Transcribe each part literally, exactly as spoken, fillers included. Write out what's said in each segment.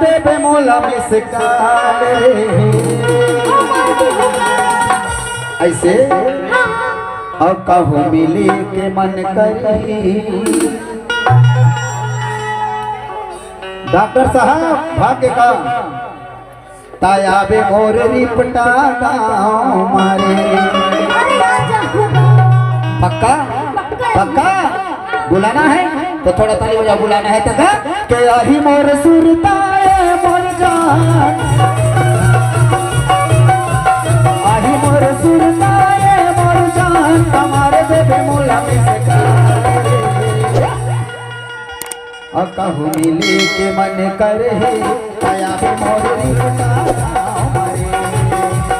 देबे मोला मिस कॉल रे। अइसे अउ कहूँ मिले के मन करही। डॉक्टर साहब, भाग्य का तायाबे मोर रिपटा गाँव मारे। अरे आजा। पक्का? पक्का। पक्का? बुलाना है तो थोड़ा ताली बजाओ, बुलाना है तो का? के आही मोर सुरता ए मोर जान, आही मोर सुरता ए मोर जान, कमार देबे मोला मिस कॉल। अ कहूँ मिले के मन करही, तायाबे मोर रिपटा गाँव मारे।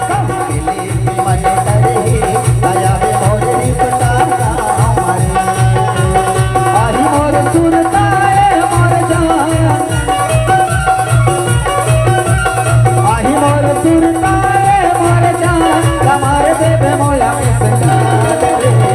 कहूँ मिले के मन करही, तायाबे मोर रिपटा गाँव मारे। आही मोर सुरता ए मोर जान, आही मोर सुरता ए मोर जान, कमार देबे मोला मिस कॉल रे।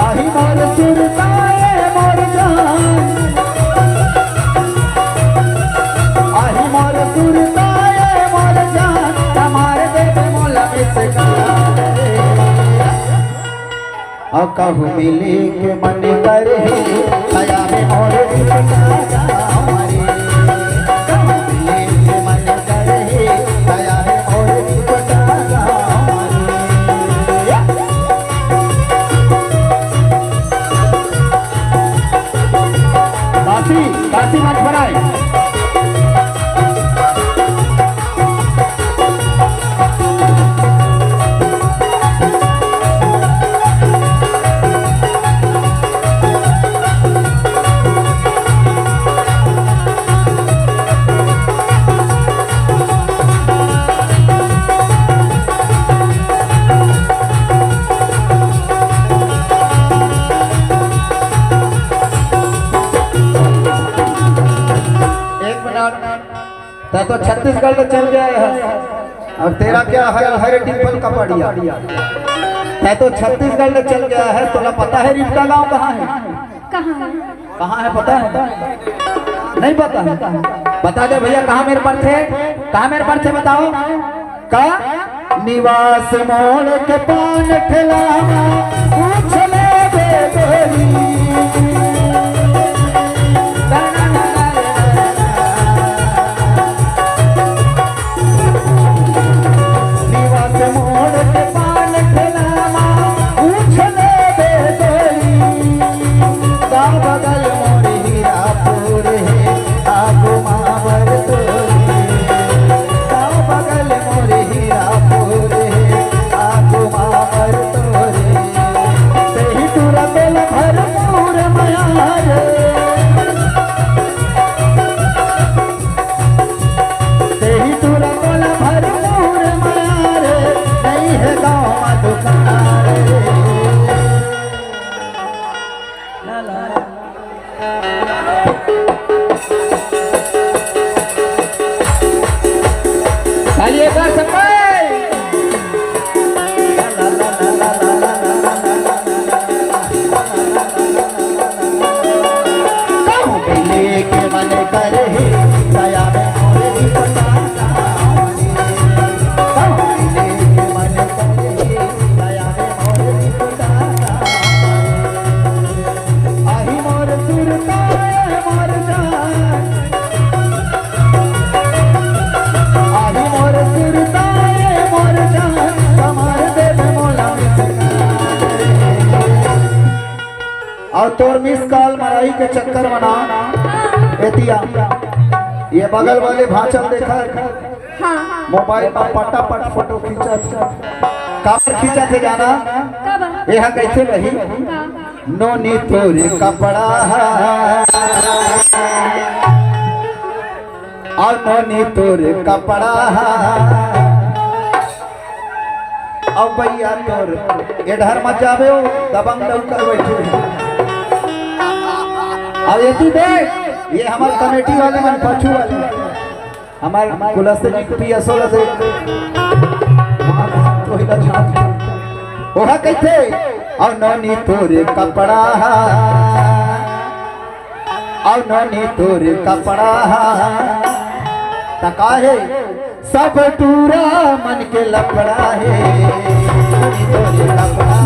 आही मोर सुरता ए मोर जान, आही मोर सुरता ए मोर जान, कमार देबे मोला मिस कॉल रे। अ कहूँ मिले के मन करही, तायाबे मोर रिपटा गाँव मारे। कहूँ मिले के मन करही, तायाबे मोर रिपटा गाँव मारे। काशी, काशी मत बनाए। एक मिनट, तै तो छत्तीसगढ़ ले चल गया है, और तेरा क्या हाल है रे डिंपल कपाड़िया? तै तो छत्तीसगढ़ ले चल गया है, तोला पता है रिपटा गांव कहाँ है? कहाँ है? कहाँ है पता है? नहीं पता है? बता दे भैया, कहाँ मेर पड़थे? कहाँ मेर पड़थे बताओ? का निवास मोड़ के पान ठेला मा पूछ लेबे गोरी। निवास मोड़ के पान ठेला मा पूछ लेबे गोरी। का बगल मोर हीरापुर हे, आगू मावर तोरे। का बगल मोर हीरापुर हे, आगू मावर तोरे। तेही टूरा तोला भरपूर मया रे। तेही टूरा तोला भरपूर मया रे। नइ हे गाँव मा दुकान रे। ताली एक बार सबके। कहूँ मिले के मन करही, तायाबे मोर रिपटा गाँव मारे। कहूँ मिले के मन करही, तायाबे मोर रिपटा गाँव मारे। आही मोर सुरता ए मोर जान, आही मोर सुरता ए मोर जान, कमार देबे मोला मिस कॉल। अउ तोर मिस कॉल मराई के चक्कर म ना एतिया ये बगल वाले भांचल देखा हाँ। मोबाइल म पटापट फोटो खींचत हे। काबर खींचत हे जाना? काबर? एहा कइसे कही? का? नोनी तोरे कपड़ा हा। अउ नोनी तोर कपड़ा हा, अउ भैया तोर, ए डहर मत जाबे हो, दबंग डउकर बैठे हे। अउ एती देख, ये हमर कमेटी वाले मन, पाछू वाले, हमर कुलस्ते जी के पी एस ओ ला देख। ओहा कहिथे, अउ नोनी तोर कपड़ा हा, अउ नोनी तोर कपड़ा हा, त का हे, सब टूरा मन के लफड़ा हे, नोनी तोर कपड़ा